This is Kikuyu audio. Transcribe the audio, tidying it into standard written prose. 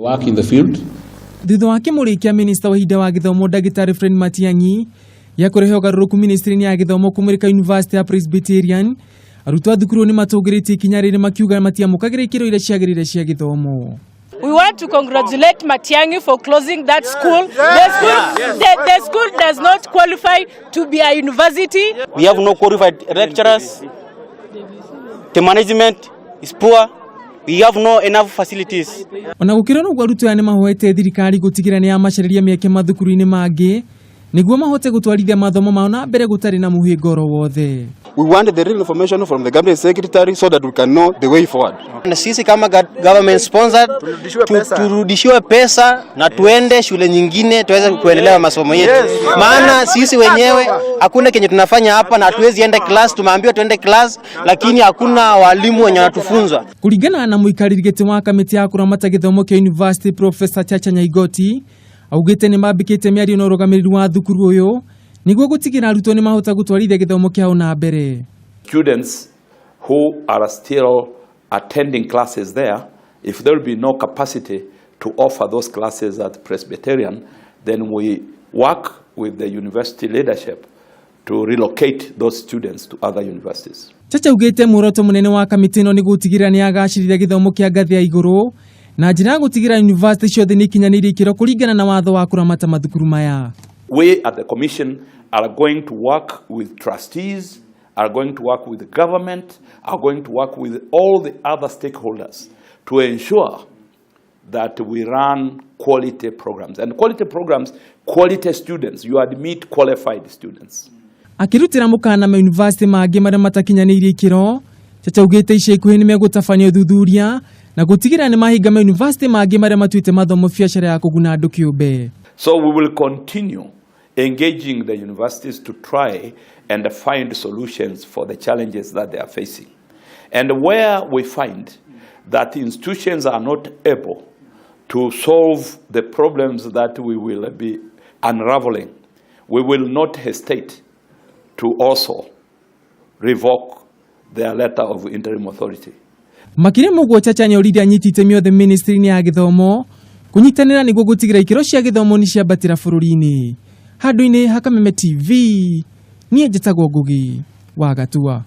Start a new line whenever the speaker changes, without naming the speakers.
Work in the field.
Thutha wa kĩmũrĩ kĩa minista wa ihinda wa gĩthomo Ndagĩtarĩ Fred Matiang'i gĩa kũrehe ũgarũrũku ministry-inĩ ya gĩthomo kũmũrĩka University ya Presbyterian, arutwo a thukuru nĩ matũngĩrĩtie ikinya rĩrĩ makiuga matiamũkagĩra ikĩro iria ciagĩrĩire cia gĩthomo.
We want to congratulate Matiang'i for closing that school. The school, the school does not qualify to be a university.
We have no qualified lecturers. The management is poor. We have no enough facilities.
Ona gũkĩrĩ ũguo, arutwo aya nĩ mahoete thirikari gũtigĩra nĩ yamacarĩria mĩeke mathukuru-inĩ mangĩ nĩguo mahote gũtwarithia mathomo mao na mbere gũtarĩ na mũhĩnga oro wothe.
We want the real information from the government secretary so that we can know the way forward.
Na sisi kama government sponsored turudishiwe pesa na tuende shule nyingine tuweze kuendelea masomo yetu, maana sisi wenyewe hakuna kenye tunafanya hapa na hatuwezi enda class. Tumeambiwa tuende class, lakini hakuna walimu wenye wanatufunza.
Kũringana na mũikarĩri gĩtĩ wa kamĩtĩ ya kũramata gĩthomo kĩa university, Professor Chacha Nyaigoti, augĩte nĩ mambĩkĩte mĩario na ũrũgamĩrĩri wa thukuru ũyũ nĩguo gũtigĩra arutwo nĩ mahota gũtwarithia gĩthomo kĩao na mbere.
Students who are still attending classes there, if there will be no capacity to offer those classes at Presbyterian, then we work with the university leadership to relocate those students to other universities.
Chacha augĩte muoroto mũnene wa kamĩtĩ ĩno nĩ gũtigĩrĩra nĩ yagacĩrithia gĩthomo kĩa ngathĩ ya igũrũ na njĩra ya gũtigĩrĩra university ciothe nĩ ikinyanĩirie ikĩro kũringana na watho wa kũramata mathukuru maya.
We at the Commission are going to work with trustees, are going to work with the government, are going to work with all the other stakeholders to ensure that we run quality programs. And quality programs, quality students, you admit qualified students.
Akĩrutĩra mũkana ma university mangĩ marĩa matakinyanĩirie ikĩro, Chacha augĩte ica ikuhĩ nĩ megũtabania ũthuthuria na gũtigĩrĩra nĩ mahinga ma university mangĩ marĩa matuĩte mathomo biacara ya kũguna andũ kĩũmbe.
So we will continue engaging the universities to try and find solutions for the challenges that they are facing. And where we find that institutions are not able to solve the problems that we will be unraveling, we will not hesitate to also revoke their letter of interim authority.
Makĩria ma ũguo, Chacha nĩoririe anyiti itemi othe ministry-inĩ ya gĩthomo kũnyitanĩra nĩguo gũtigĩrĩra ikĩro cia gĩthomo nĩ ciambatĩra bũrũri-inĩ. Handũ-inĩ ha Kameme TV, niĩ njĩtagwo Ngugi wa Gatua.